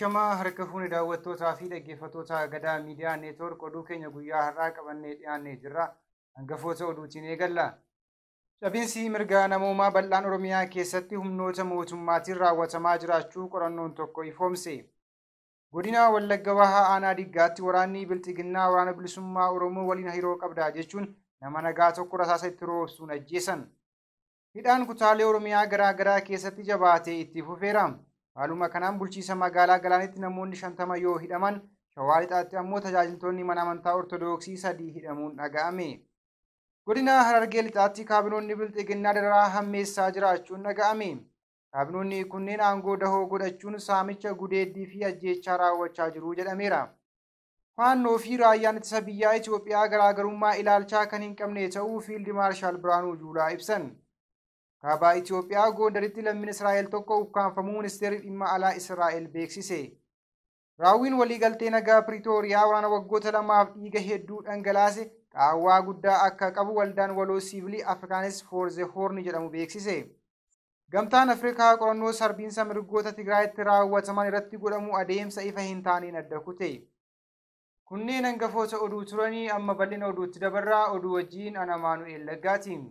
Ashamaa harka fuune daawwattootaa fi dhaggeeffattoota Gadaa Miidiyaa Neetwoork oduu keenya guyyaa har'aa qabannee dhiyaannee jirra. Hangafoota oduutiin eegalla. Cabinsi mirga namoomaa bal'aan Oromiyaa keessatti humnoota mootummaatiin raawwatamaa jiraachuu qorannoon tokko ifoomse. Godina Wallagga Bahaa Aanaa Diggaatti waraanni Bilxiginnaa waraana bilisummaa Oromoo waliin hariiroo qabdaa jechuun nama nagaa tokko rasaasa itti roobsuun ajjeesan. Hidhaan kutaalee Oromiyaa garaa garaa keessatti jabaatee itti fufeera. Haaluma kanaan bulchiisa magaalaa Galaanitti namoonni 50 yoo hidhaman, Shawaa Lixaatti ammoo tajaajiltoonni mana amantaa Ortoodooksii 3 hidhamuun dhaga'ame. Godina Harargee Lixaatti kaabinoonni Bilxiginnaa dararaa hammeessaa jiraachuun dhaga'ame. Kaabinoonni kunneen aangoo dahoo godhachuun saamicha gudeeddii fi ajjeechaa raawwachaa jiru jedhameera. Faannoo fi raayyaan ittisa biyyaa Itoophiyaa garaagarummaa ilaalchaa kan hin qabne ta'uu Fiild Maarshaal Biraanuu Juulaa ibsan. Kaabaa Itoophiyaa Gondaritti lammiin Israa'el tokko ukkaanfamuu ministeerri dhimma alaa Israa'el beeksise. Raawwiin waliigaltee nagaa Piriitooriyaa waraana waggoota lamaaf dhiiga hedduu dhangalaase qaawwaa guddaa akka qabu waldaan waloo siivilii Afrikaanis for the Horn jedhamu beeksise. Gamtaan Afrikaa qorannoo sarbiinsa mirgoota Tigraayitti raawwataman irratti godhamu adeemsa ifa hin taaneen adda kute. Kunneen hangafoota oduu turanii amma bal'ina oduutti dabarraa oduu wajjin ana Maanu'eel Laggaatiin.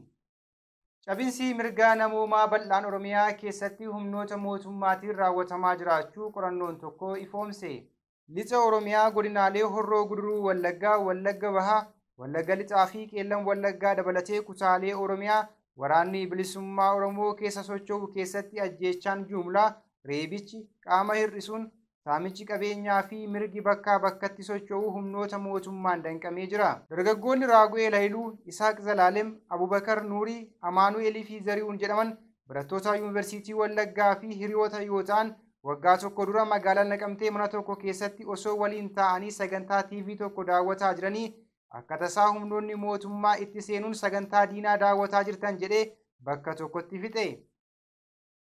Cabinsi mirgaa namoomaa bal'aan Oromiyaa keessatti humnoota mootummaatiin raawwatamaa jiraachuu qorannoon tokko ifoomse. Lixa Oromiyaa godinaalee Horroo Guduruu Wallaggaa, Wallagga Bahaa, Wallagga Lixaa fi Qeellan Wallaggaa dabalatee kutaalee Oromiyaa waraanni bilisummaa Oromoo keessa socho'u keessatti ajjeechaan jumlaa, reebichi, qaama hir'isuun, saamichi qabeenyaa fi mirgi bakkaa bakkatti socho'uu humnoota mootummaan danqamee jira. Dargaggoonni Raagu'eel Hayiluu, Isaaq Zalaalem, Abubakar Nuurii, Amaanu'eelii fi Zarihuun jedhaman barattoota Yuunivarsiitii Wallaggaa fi hiriyoota yoo ta'an waggaa tokko dura magaalaa Naqamtee mana tokko keessatti osoo waliin taa'anii sagantaa TV tokko daawwataa jiranii akka tasaa humnoonni mootummaa itti seenuun sagantaa diinaa daawwataa jirtan jedhee bakka tokkotti fixe.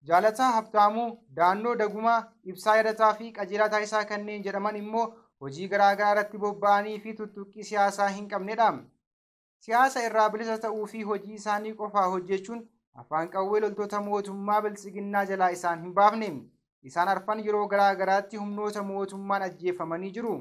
Jaalataa Habtaamuu, Daannoo Dagumaa, Ibsaa Yadataa fi Qajeelaa Taayisaa kanneen jedhaman immoo hojii garaa garaa irratti bobba'anii fi tuttuqqii siyaasaa hin qabnedha. Siyaasa irraa bilisa ta'uu fi hojii isaanii qofaa hojjechuun afaan qawwee loltoota mootummaa Bilxiginnaa jalaa isaan hin baafne. Isaan arfan yeroo garaa garaatti humnoota mootummaan ajjeefamanii jiru.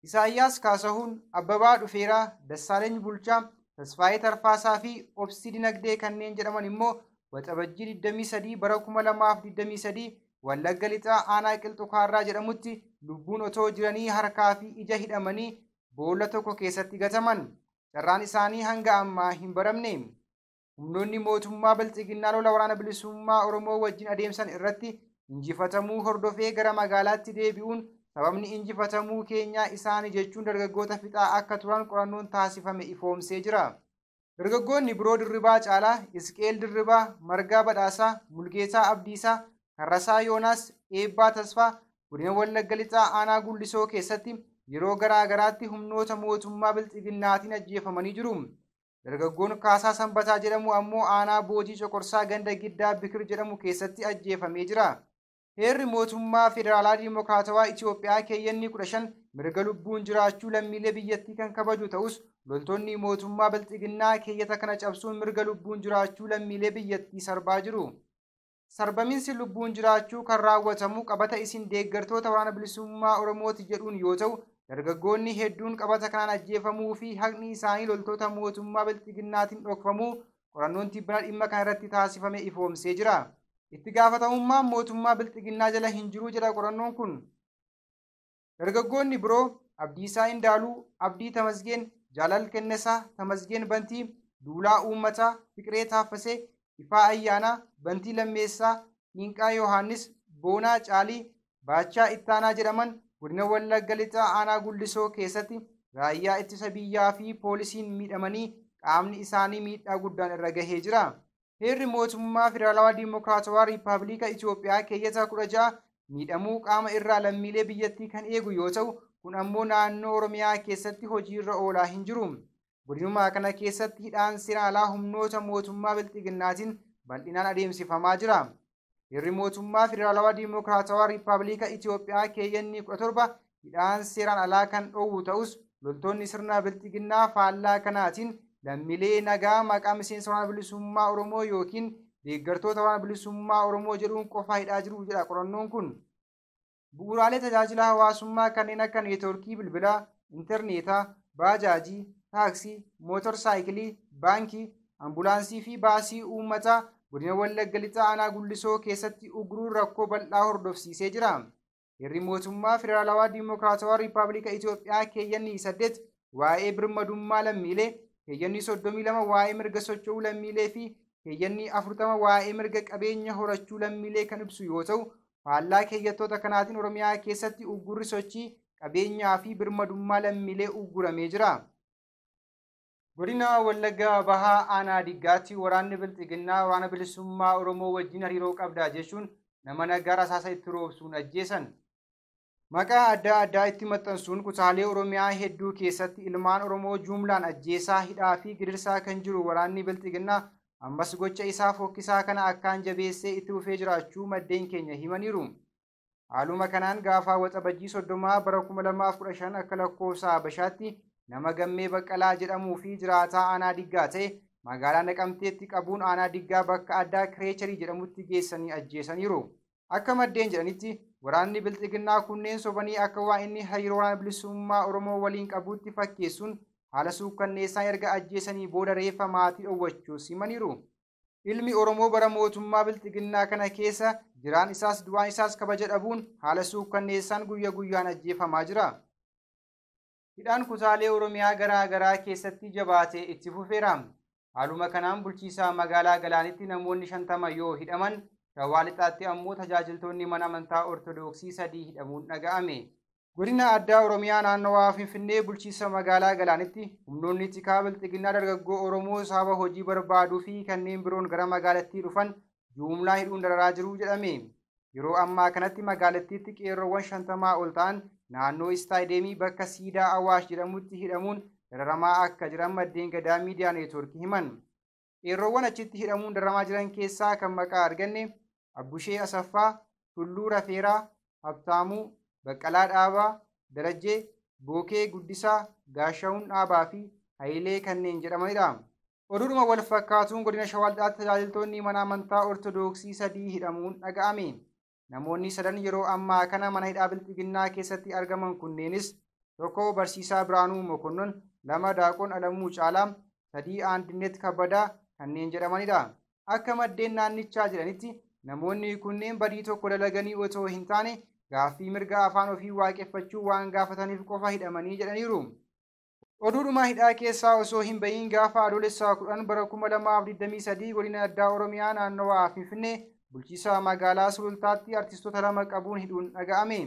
Isaayyaas Kaasahuun, Abbabaa Dhufeeraa, Dassaaleeny Bulchaa, Tasfaayee Tarfaasaa fi Obsii Dinagdee kanneen jedhaman immoo Waxabajjii 23 bara 2023 Wallagga Lixaa Aanaa Qilxukaarraa jedhamutti lubbuun otoo jiranii harkaa fi ija hidhamanii boolla tokko keessatti gataman. Carraan isaanii hanga ammaa hin baramne. Humnoonni mootummaa Bilxiginnaa lola waraana bilisummaa Oromoo wajjin adeemsan irratti injifatamuu hordofee gara magaalaatti deebi'uun sababni injifatamuu keenyaa isaanii jechuun dargaggoota fixaa akka turan qorannoon taasifame ifoomsee jira. Dargaggoonni biroo Dirribaa Caalaa, Isqeel Dirribaa, Margaa Badhaasaa, Mulgeetaa Abdiisaa, Karrasaa Yoonaas, Eebbaa Tasfaa, godina Wallagga Lixaa Aanaa Gullisoo keessatti yeroo garaa garaatti humnoota mootummaa Bilxiginnaatiin ajjeefamanii jiru. Dargaggoon Kaasaa Sanbataa jedhamu ammoo Aanaa Boojii Coqorsaa ganda Giddaa Bikir jedhamu keessatti ajjeefamee jira. Heerri mootummaa Federaalaa Dimokiraatawaa Itoophiyaa keeyyanni 15 mirga lubbuun jiraachuu lammiilee biyyattii kan kabaju ta'us loltoonni mootummaa Bilxiginnaa keeyyata kana cabsuun mirga lubbuun jiraachuu lammiilee biyyattii sarbaa jiru. Sarbamiinsi lubbuun jiraachuu kan raawwatamu qabata isin deeggartoota waraana bilisummaa Oromooti jedhuun yoo ta'u, dargaggoonni hedduun qabata kanaan ajjeefamuu fi haqni isaanii loltoota mootummaa Bilxiginnaatiin dhokfamuu qorannoon tibbana dhimma kana irratti taasifame ifoomsee jira. Itti gaafatamummaan mootummaa Bilxiginnaa jala hin jiru jedha qorannoon kun. Dargaggoonni biroo Abdiisaa Indaaluu, Abdii Tamasgeen, Jaalal Kennesaa, Tamasgeen Bantii, Duulaa Uummataa, Fiqiree Taaffasee, Ifaa Ayyaanaa, Bantii Lammeessaa, Dhiinqaa Yohaannis, Boonaa Caalii, Baachaa Ittaanaa jedhaman godina Wallagga Lixaa Aanaa Gullisoo keessatti raayyaa ittisa biyyaa fi poolisiin miidhamanii qaamni isaanii miidhaa guddaan irra gahee jira. Heerri mootummaa Federaalawaa Dimokiraatawaa Riippaabilika Itoophiyaa keeyyata 16 miidhamuu qaama irraa lammiilee biyyattii kan eegu yoo ta'u, kun ammoo naannoo Oromiyaa keessatti hojiirra oolaa hin jiru. Godinuma kana keessatti hidhaan seeraan alaa humnoota mootummaa Bilxiginnaatiin bal'inaan adeemsifamaa jira. Heerri mootummaa Federaalawaa Dimokiraatawaa Riippaabilika Itoophiyaa keeyyanni 17 hidhaan seeraan alaa kan dhoowwu ta'us loltoonni sirna Bilxiginnaa faallaa kanaatiin lammiilee nagaa maqaa miseensa waraana bilisummaa Oromoo yookiin deeggartoota waraana bilisummaa Oromoo jedhuun qofa hidhaa jiru jedha qorannoon kun. Bu'uuraalee tajaajila hawaasummaa kanneen akka neetwoorkii bilbilaa, intarneetaa, baajaajii, taaksii, mootor saayikilii, baankii, ambulaansii fi baasii uummataa godina Wallagga Lixaa aanaa Gullisoo keessatti uguruun rakkoo bal'aa hordofsiisee jira. Heerri mootummaa Federaalawaa Diimokiraatawaa Riippaabilika Itoophiyaa keeyyanni 8 waa'ee birmadummaa lammiilee, keeyyanni 32 waa'ee mirga socho'uu lammiilee fi keeyyanni 40 waa'ee mirga qabeenya horachuu lammiilee kan ibsu yoo ta'u, faallaa keeyyattoota kanaatiin Oromiyaa keessatti uggurri sochii qabeenyaa fi birmadummaa lammiilee ugguramee jira. Godina Wallagga Bahaa aanaa Diggaatti waraanni Bilxiginnaa waraana bilisummaa Oromoo wajjin hariiroo qabdaa jechuun nama nagaa rasaasa itti roobsuun ajjeesan. Maqaa adda addaa itti maxxansuun kutaalee Oromiyaa hedduu keessatti ilmaan Oromoo jumlaan ajjeesaa, hidhaa fi gidirsaa kan jiru waraanni Bilxiginnaa ammas gocha isaa fokkisaa kana akkaan jabeessee itti fufee jiraachuu maddeen keenya himaniiru. Haaluma kanaan gaafa Waxabajjii 30 bara 2015 akka lakkoofsa Habashaatti nama Gammee Baqqalaa jedhamuu fi jiraataa aanaa Diggaa ta'e magaalaa Naqamteetti qabuun aanaa Diggaa bakka addaa Kireecharii jedhamutti geessanii ajjeesaniiru. Akka maddeen jedhanitti waraanni Bilxiginnaa kunneen sobanii akka waan inni hariiroo waraana bilisummaa Oromoo waliin qabuutti fakkeessuun haala suukkanneessaan erga ajjeesanii booda reeffa maatii dhowwachuus himaniiru. Ilmi Oromoo bara mootummaa Bilxiginnaa kana keessa jiraan isaas du'aan isaas kabaja dhabuun haala suukkanneessaan guyya guyyaan ajjeefamaa jira. Hidhaan kutaalee Oromiyaa garaa garaa keessatti jabaatee itti fufeera. Haaluma kanaan bulchiisaa magaalaa Galaanitti namoonni 50 yoo hidhaman, Shawaa Lixaatti ammoo tajaajiltoonni mana amantaa Ortodooksii 3 hidhamuun dhaga'ame. Godina addaa Oromiyaa naannawaa Finfinnee bulchiisa magaalaa Galaanitti humnoonni tikaa Bilxiginnaa dargaggoo Oromoo sababa hojii barbaaduu fi kanneen biroon gara magaalattii dhufan jumlaa hidhuun dararaa jiru jedhame. Yeroo ammaa kanatti magaalattiitti qeerroowwan 50 ol ta'an naannoo istaadiyeemii bakka Siidaa Awaash jedhamutti hidhamuun dararamaa akka jiran maddeen Gadaa Miidiyaa Neetwoorkii himan. Qeerroowwan achitti hidhamuun dararamaa jiran keessaa kan maqaa arganne Abbushee Asaffaa, Tulluu Rafeeraa, Habtaamuu, Baqqalaa Dhaabaa, Darajjee, Bookee Guddisaa, Gaashawuun Dhaabaa fi Hayilee kanneen jedhamanidha. Oduudhuma wal fakkaatuun godina Shawaa Lixaatti tajaajiltoonni mana amantaa Ortodooksii 3 hidhamuun dhaga'ame. Namoonni sadan yeroo ammaa kana mana hidhaa Bilxiginnaa keessatti argaman kunneenis 1 Barsiisaa Biraanuu Mokonnon, 2 Daaqon Alamuu Caalaa, 3 Aandinet Kabbadaa kanneen jedhamanidha. Akka maddeen naannichaa jedhanitti namoonni kunneen badii tokko dalaganii otoo hin taane gaaffii mirga afaan ofii waaqeffachuu waan gaafataniif qofa hidhamanii jedhaniiru. Oduudhuma hidhaa keessaa osoo hin bahiin gaafa Adoolessaa 10 bara 2023 godina addaa Oromiyaa naannawaa Finfinnee bulchiisaa magaalaa Sulultaatti artistoota 2 qabuun hidhuun dhaga'ame.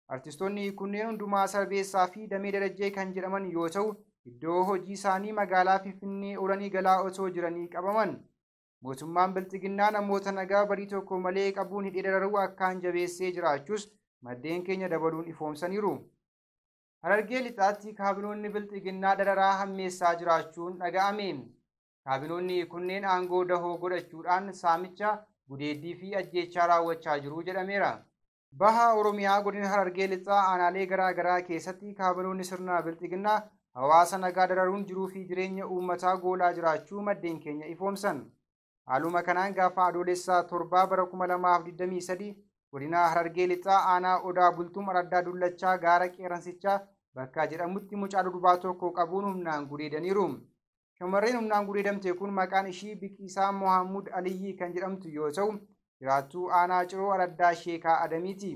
Artistoonni kunneen hundumaa Sarbeessaa fi Damee Darajjee kan jedhaman yoo ta'u, iddoo hojii isaanii magaalaa Finfinnee oolanii galaa osoo jiranii qabaman. Mootummaan Bilxiginnaa namoota nagaa badii tokko malee qabuun hidhee dararuu akkaan jabeessee jiraachuus maddeen keenya dabaluun ifoomsaniiru. Harargee Lixaatti kaabinoonni Bilxiginnaa dararaa hammeessaa jiraachuun dhaga'ame. Kaabinoonni kunneen aangoo dahoo godhachuudhaan saamicha, gudeeddii fi ajjeechaa raawwachaa jiru jedhameera. Baha Oromiyaa godina Harargee Lixaa aanaalee garaa garaa keessatti kaabinoonni sirna Bilxiginnaa hawaasa nagaa dararuun jiruu fi jireenya uummataa goolaa jiraachuu maddeen keenya ifoomsan. Haaluma kanaan gaafa Adoolessaa 7 bara 2023 godina Harargee Lixaa aanaa Odaa Bultuum Araddaa Dullachaa gaara Qeeransichaa bakka jedhamutti mucaa durbaa tokko qabuun humnaan gudeedaniiru. Shamarreen humnaan gudeedamte kun maqaan ishii Biqiisaa Mohammud Aliyyii kan jedhamtu yoo ta'u, jiraattuu aanaa Ciroo Araddaa Sheekaa Adamiiti.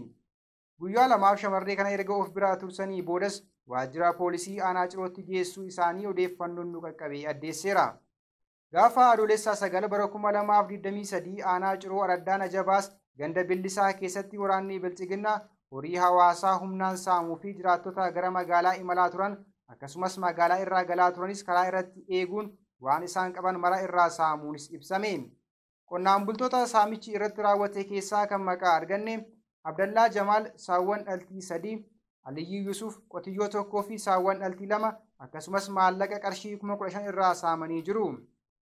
Guyyaa lamaaf shamarree kana erga of biraa tursanii boodas waajjira poolisii aanaa Cirootti geessuu isaanii odeeffannoon nu qaqqabee addeesseera. Gaafa Adoolessaa 9 bara 2023 aanaa Ciroo Araddaa Najabaas ganda Billisaa keessatti waraanni Bilxiginnaa horii hawaasaa humnaan saamuu fi jiraattota gara magaalaa imalaa turan akkasumas magaalaa irraa galaa turanis karaa irratti eeguun waan isaan qaban mara irraa saamuunis ibsame. Qonnaan bultoota saamichi irratti raawwate keessaa kan maqaa arganne Abdallaa Jamaal saawwan dhaltii 3, Aliyyii Yusuf qotiyyoo 1 fi saawwan dhaltii 2 akkasumas maallaqa qarshii 15,000 irraa saamanii jiru.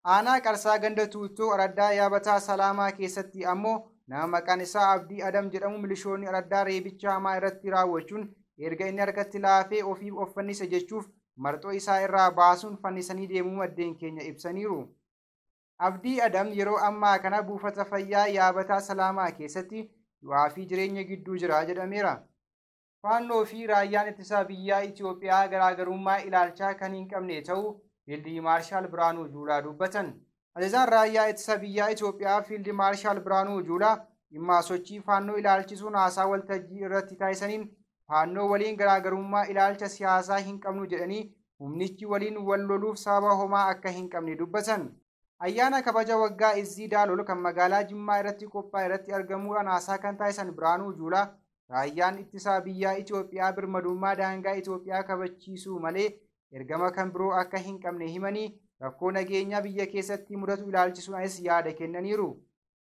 Aanaa Qarsaa ganda Tuuttoo Araddaa Yaabataa Salaamaa keessatti ammoo nama maqaan isaa Abdii Adam jedhamu milishoonni araddaa reebicha hamaa irratti raawwachuun erga inni harkatti laafee ofiif of fannise jechuuf marxoo isaa irraa baasuun fannisanii deemuu maddeen keenya ibsaniiru. Abdii Adam yeroo ammaa kana buufata fayyaa Yaabataa Salaamaa keessatti du'aa fi jireenya gidduu jira jedhameera. Faannoo fi raayyaan ittisa biyyaa Itoophiyaa garaagarummaa ilaalchaa kan hin qabne ta'uu Fiildi Maarshaal Biraanuu Juulaa dubbatan. Ajajaan raayyaa ittisa biyyaa Itoophiyaa Fiildi Maarshaal Biraanuu Juulaa dhimma sochii faannoo ilaalchisuun haasaa waltajjii irratti taasisaniin faannoo waliin garaagarummaa ilaalcha siyaasaa hin qabnu jedhanii humnichi waliin wal loluuf sababa homaa akka hin qabne dubbatan. Ayyaana kabaja waggaa Izzii Daalol kan magaalaa Jimmaa irratti qophaa'e irratti argamuudhaan haasaa kan taasisan Biraanuu Juulaa raayyaan ittisa biyyaa Itoophiyaa birmadummaa daangaa Itoophiyaa kabachiisuu malee ergama kan biroo akka hin qabne himanii rakkoo nageenyaa biyya keessatti mudatu ilaalchisuunis yaada kennaniiru.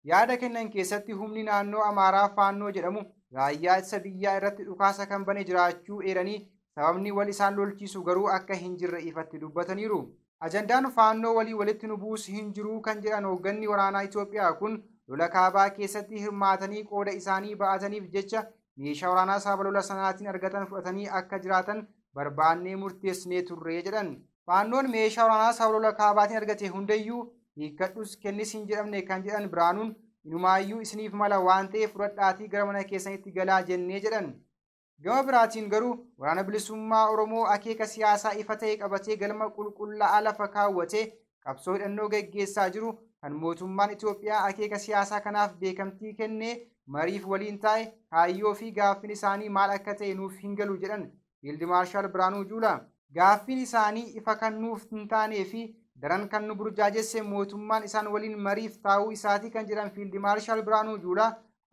Yaada kennan keessatti humni naannoo Amaaraa Faannoo jedhamu raayyaa ittisa biyyaa irratti dhukaasa kan bane jiraachuu eeranii sababni wal isaan lolchiisu garuu akka hin jirre ifatti dubbataniiru. Ajandaan faannoo walii walitti nu buusu hin jiru kan jedhan hoogganni waraanaa Itoophiyaa kun lola kaabaa keessatti hirmaatanii qooda isaanii ba'ataniif jecha meeshaa waraanaa saba lola sanaatiin argatan fudhatanii akka jiraatan barbaannee murteessinee turre jedhan. Faannoon meeshaa waraanaa saba lola kaabaatiin argate hundayyuu hiikkadhus kennis hin jedhamne kan jedhan Biraanuun inumaayyuu isiniif mala waan ta'eef fudhadhaatii gara mana keessanitti galaa jennee jedhan. Gama biraatiin garuu waraana bilisummaa Oromoo akeeka siyaasaa ifa ta'e qabatee galma qulqullaa'aa lafa kaawwatee qabsoo hidhannoo gaggeessaa jiru kan mootummaan Itoophiyaa akeeka siyaasaa kanaaf beekamtii kennee mariif waliin taa'e kaayyoo fi gaaffiin isaanii maal akka ta'e nuuf hin galu jedhan Fiildi Maarshaal Biraanuu Juulaa. Gaaffiin isaanii ifa kan nuuf hin taanee fi daran kan nu burjaajesse mootummaan isaan waliin mariif taa'uu isaatii kan jedhan Fiildi Maarshaal Biraanuu Juulaa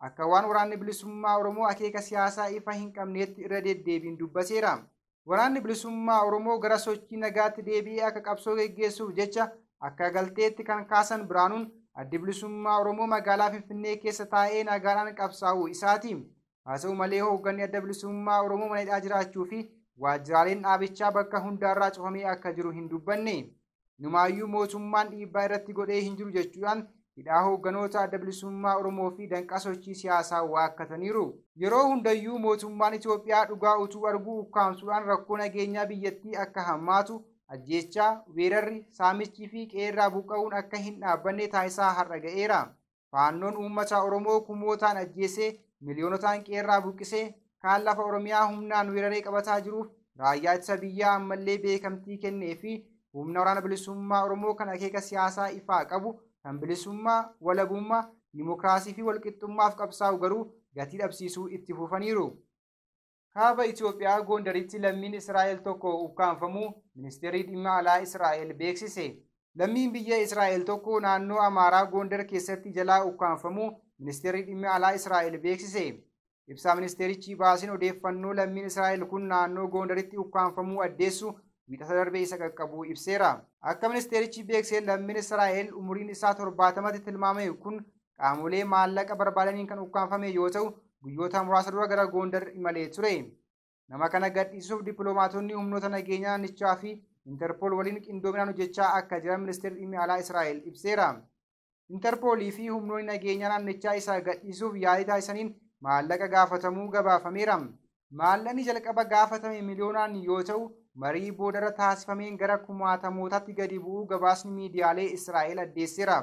akka waan waraanni bilisummaa Oromoo akeeka siyaasaa ifa hin qabneetti irra deddeebiin dubbateera. Waraanni bilisummaa Oromoo gara sochii nagaatti deebi'ee akka qabsoo geggeessuuf jecha akka galteetti kan kaasan Biraanuun addi bilisummaa Oromoo magaalaa Finfinnee keessa taa'ee nagaadhaan qabsaa'uu isaati. Haa ta'u malee hoogganni adda bilisummaa Oromoo mana hidhaa jiraachuu fi waajjiraaleen dhaabichaa bakka hundaarraa cufamee akka jiru hin dubbanne. Inumaayyuu mootummaan dhiibbaa irratti godhee hin jiru jechuudhaan hidhaa hoogganoota adda bilisummaa Oromoo fi danqaa sochii siyaasaa waakkataniiru. Yeroo hundayyuu mootummaan Itoophiyaa dhugaa utuu arguu ukkaamsuudhaan rakkoo nageenyaa biyyattii akka hammaatu ajjeechaa, weerarri, saamichii fi qeerraa buqqa'uun akka hin dhaabbanne taasisaa har'a ga'eera. Faannoon uummata Oromoo kumootaan ajjeesee miliyoonotaan qeerraa buqqisee kaan lafa Oromiyaa humnaan weeraree qabataa jiruuf raayyaa ittisa biyyaa ammallee beekamtii kennee fi humna waraana bilisummaa Oromoo kan akeeka siyaasaa ifaa qabu kan bilisummaa, walabummaa, dimookiraasii fi walqixxummaaf qabsaa'u garuu gatii dhabsiisuu itti fufaniiru. Kaaba Itoophiyaa Gondaritti lammiin Israa'el tokko ukkaanfamuu ministeerri dhimma alaa Israa'el beeksise. Lammiin biyya Israa'el tokko naannoo Amaaraa Gondar keessatti jalaa ukkaanfamuu ministeerri dhimma alaa Israa'el beeksise. Ibsaa ministeerichi baaseen odeeffannoo lammiin Israa'el kun naannoo Gondaritti ukkaanfamuu addeessu wiixata darbee isa qaqqabuu ibseera. Akka ministeerichi beeksiseen lammiin Israa'el umuriin isaa 70tti tilmaamame kun qaamolee maallaqa barbaadaniin kan ukkaanfame yoo ta'u guyyoota muraasa dura gara Gondar imalee ture. Nama kana gadhiisuuf dippiloomaatonni humnoota nageenyaa naannichaa fi Interpool waliin qindoominaan hojjechaa akka jiran ministeerri dhimma alaa Israa'el ibseera. Interpoolii fi humnoonni nageenyaa naannichaa isa gadhiisuuf yaalii taasisaniin maallaqa gaafatamuu gabaafameera. Maallaqni jalqaba gaafatame miliyoonaan yoo ta'u marii boodarra taasifameen gara kumaatamootaatti gadi bu'uu gabaasni miidiyaalee Israa'el addeesseera.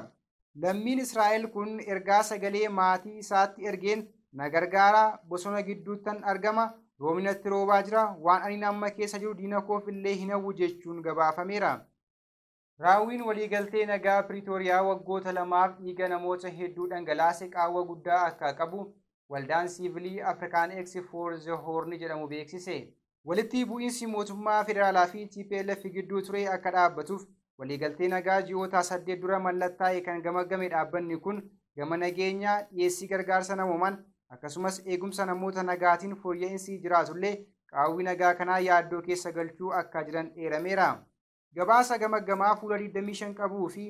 Lammiin Israa'el kun ergaa sagalee maatii isaatti ergeen na gargaaraa bosona gidduuttan argama roobni natti roobaa jira waan ani amma keessa jiru diina koof illee hin hawwu jechuun gabaafameera. Raawwiin waliigaltee nagaa Piriitooriyaa waggoota lamaaf dhiiga namoota hedduu dhangalaase qaawwa guddaa akka qabu waldaan siivilii Afrikaan X for the Horn jedhamu beeksise. Walitti bu'iinsi mootummaa federaalaa fi TPLF gidduu ture akka dhaabbatuuf waliigaltee nagaa ji'oota 8 dura mallattaa'e kan gamaggame dhaabbanni kun gama nageenyaa dhiyeessii gargaarsa namoomaan akkasumas eegumsa namoota nagaatiin fooyya'insi jiraatullee qaawwi nagaa kanaa yaaddoo keessa galchuu akka jiran eerameera. Gabaasa gamaggamaa fuula 25 qabuu fi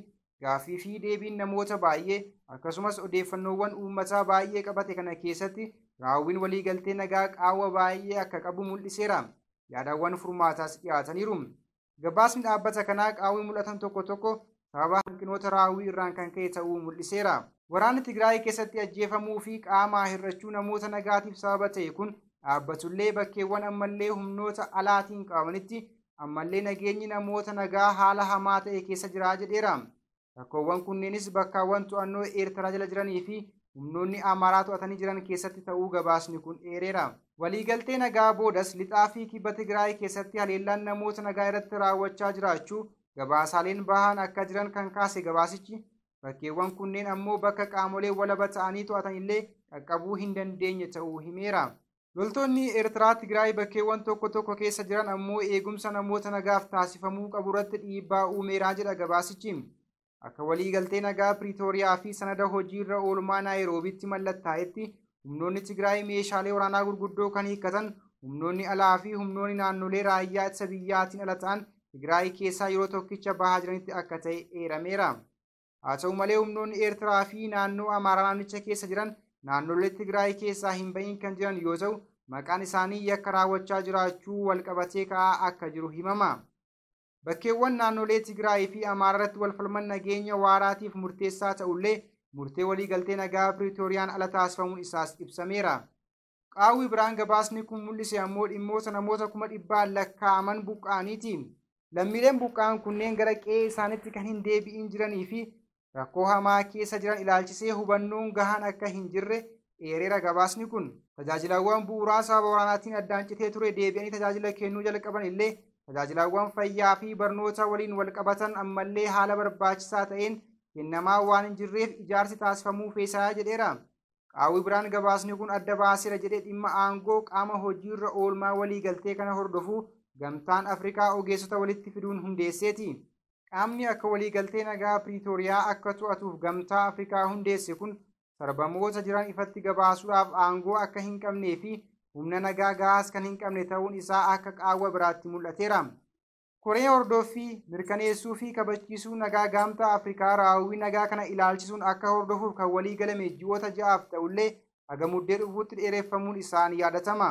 gaaffii fi deebiin namoota baay'ee akkasumas odeeffannoowwan uummataa baay'ee qabate kana keessatti raawwiin waliigaltee nagaa qaawwa baay'ee akka qabu mul'iseera. Yaadawwan furmaataas dhiyaataniiru. Gabaasni dhaabbata kanaa qaawwi mul'atan tokko tokko sababa hanqinoota raawwii irraan kan ka'e ta'uu mul'iseera. Waraanni Tigraay keessatti ajjeefamuu fi qaamaa hir'achuu namoota nagaatiif sababa ta'e kun dhaabbatullee bakkeewwan ammallee humnoota alaatiin qabamanitti ammallee nageenyi namoota nagaa haala hamaa ta'e keessa jira jedheera. Rakkoowwan kunneenis bakkaawwan to'annoo Eertiraa jala jiranii fi humnoonni Amaaraa to'atanii jiran keessatti ta'uu gabaasni kun eereera. Waliigaltee nagaa boodas lixaa fi kibba Tigraay keessatti haleellaan namoota nagaa irratti raawwachaa jiraachuu gabaasaaleen bahan akka jiran kan kaase gabaasichi bakkeewwan kunneen ammoo bakka qaamolee walaba ta'anii to'atan illee qaqqabuu hin dandeenye ta'uu himeera. Loltoonni Eertiraa Tigraay bakkeewwan tokko tokko keessa jiran ammoo eegumsa namoota nagaaf taasifamuu qabu irratti dhiibbaa uumeeraa jedha gabaasichi. Akka waliigaltee nagaa Piriitooriyaa fi sanada hojiirra oolmaa Naayiroobitti mallattaa'etti humnoonni Tigraay meeshaalee waraanaa gurguddoo kan hiikkatan humnoonni alaa fi humnoonni naannolee raayyaa ittisa biyyaatiin ala ta'an Tigraay keessaa yeroo tokkicha bahaa jiranitti akka ta'e eerameera. Haa ta'u malee humnoonni Eertiraa fi naannoo Amaaraa naannicha keessa jiran naannolee Tigraay keessaa hin bahin kan jiran yoo ta'u maqaan isaanii yakka raawwachaa jiraachuu walqabatee ka'aa akka jiru himama. Bakkeewwan naannolee Tigraay fi Amaaraa irratti walfalman nageenya waaraatiif murteessaa ta'ullee murtee waliigaltee nagaa Piriitooriyaan ala taasifamuun isaas ibsameera. Qaawwi biraan gabaasni kun mul'ise ammoo dhimmoota namoota 100,000 lakkaa'aman buqqa'aniiti. Lammiileen buqqa'an kunneen gara qe'ee isaaniitti kan hin deebi'in jiranii fi rakkoo hamaa keessa jiran ilaalchisee hubannoon gahaan akka hin jirre eereera gabaasni kun. Tajaajilawwan bu'uuraa sababa waraanaatiin addaan citee ture deebi'anii tajaajila kennuu jalqaban illee tajaajilawwan fayyaa fi barnoota waliin walqabatan ammallee haala barbaachisaa ta'een kennamaa waan hin jirreef ijaarsi taasifamuu feesaa jedheera. Qaawwi biraan gabaasni kun adda baaseera jedhee dhimma aangoo qaama hojiirra oolmaa waliigaltee kana hordofuu gamtaan Afrikaa ogeessota walitti fiduun hundeesseeti. Qaamni akka waliigaltee nagaa Piriitooriyaa akka to'atuuf gamtaa Afrikaa hundeesse kun sarbamoota jiran ifatti gabaasuudhaaf aangoo akka hin qabnee fi humna nagaa gahaas kan hin qabne ta'uun isaa akka qaawwa biraatti mul'ateera. Koree hordoffii mirkaneessuu fi kabachiisuu nagaa gamtaa Afrikaa raawwii nagaa kana ilaalchisuun akka hordofuuf kan walii galame ji'oota 6 ta'ullee haga muddee dhufuutti dheereffamuun isaan yaadatama.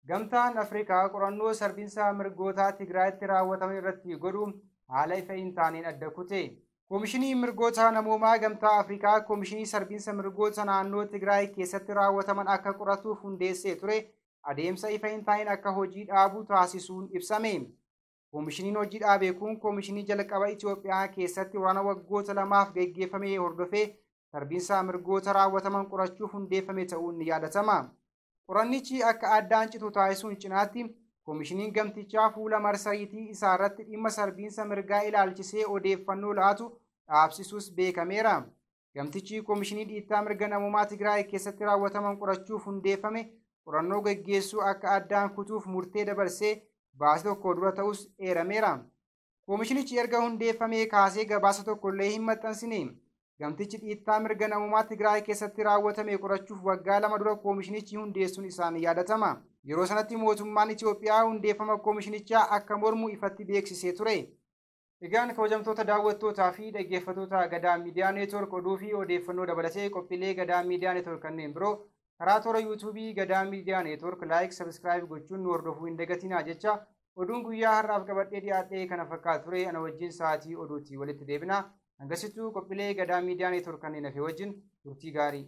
Gamtaan Afrikaa qorannoo sarbiinsa mirgootaa Tigraayitti raawwatame irratti godhu haala ifa hin taaneen adda kute. Koomishinii mirgoota namoomaa gamtaa Afrikaa koomishinii sarbiinsa mirgoota naannoo Tigraay keessatti raawwataman akka qoratuuf hundeessee ture adeemsa ifa hin taaneen akka hojii dhaabu taasisuun ibsame. Koomishiniin hojii dhaabe kun koomishinii jalqaba Itoophiyaa keessatti waraana waggoota 2 geggeeffame hordofee sarbiinsa mirgoota raawwataman qorachuuf hundeeffame ta'uun ni yaadatama. Qorannichi akka addaan citu taasisuun cinaatti koomishiniin gamtichaa fuula marsariitii isaa irratti dhimma sarbiinsa mirgaa ilaalchisee odeeffannoo laatu dhaabsisuus beekameera. Gamtichi koomishinii dhiittaa mirga namoomaa Tigraay keessatti raawwataman qorachuuf hundeeffame qorannoo geggeessuu akka addaan kutuuf murtee dabarsee baasii tokko dura ta'us eerameera. Koomishinichi erga hundeeffamee kaasee gabaasa tokkollee hin maxxansine. Gamtichi dhiittaa mirga namoomaa Tigraay keessatti raawwatame qorachuuf waggaa 2 dura koomishinichi hundeessuun isaan yaadatama. Yeroo sanatti mootummaan Itoophiyaa hundeeffama koomishinichaa akka mormu ifatti beeksisee ture. Egaan kabajamtoota daawwattootaa fi dhaggeeffattoota Gadaa Miidiyaa Neetwoork oduu fi odeeffannoo dabalatee qophiilee Gadaa Miidiyaa Neetwoork kanneen biroo karaa toora yuutuubii Gadaa Miidiyaa Neetwoork laayik sabskraayib gochuun nu hordofuu hin dagatinaa jecha oduun guyyaa har'aaf qabadhee dhiyaadhee kana fakkaatu ture. Ana wajjin sa'aatii oduutti walitti deebina. Hangasittuu qophiilee Gadaa Miidiyaa Neetwoork kanneen hafe wajjin turtii gaarii.